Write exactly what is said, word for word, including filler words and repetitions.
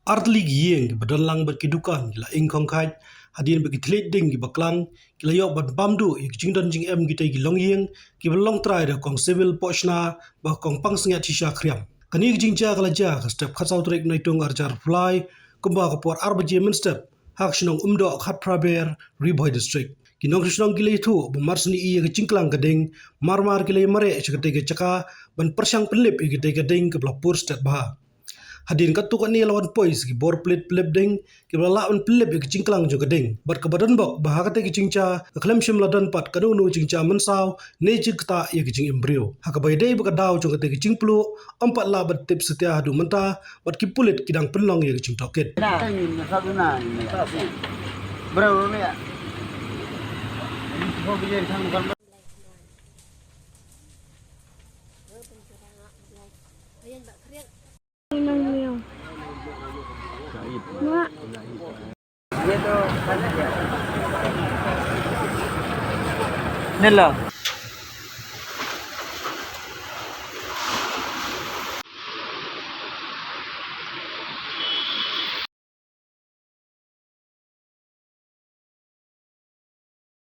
Artylli ki ïing kiba don lang bad ki dukan ki la ing khongkhait hadien ba ki thylliej ding kiba klang ki la ïoh ban pam duh ïa ki jingdon jingem kitei ki longïing kiba long trai da kong Civil Pohshna bad kong Pangsngiat Shisha Khriam. Kane ka jingjia ka la jia ha ka step khatsaw tarik Naitung arhajar arphew lai kumba ka por ar baje mynstep ha ka shnong Umdoh Khatphra Ber, Ri Bhoi District. Ki nongshong shnong ki la ïathuh ba mar shu ïohi ïa ka jingklang ka ding, mar mar ki la ïamareh sha katei ka jaka ban pyrshang pynlip ïa katei ka ding kaba la pur stet bha. Hadien katto katne la wan poi sa ki bor pynlip pynlip ding kiba la lah ban pynlip ïa ka jingklang jong ka ding. Bad kaba donbok ba ha katei ka jingjia ka khlem shym la don pat kano kano jingjia mynsaw ne jingktah ïa ka jingim briew. Ha kaba ïadei bad ka daw jong katei ka jingpluh, ym pat lah ban tip satia haduh mynta bad ki pulit ki dang pynlong ïa ka jingtohkit. Nila.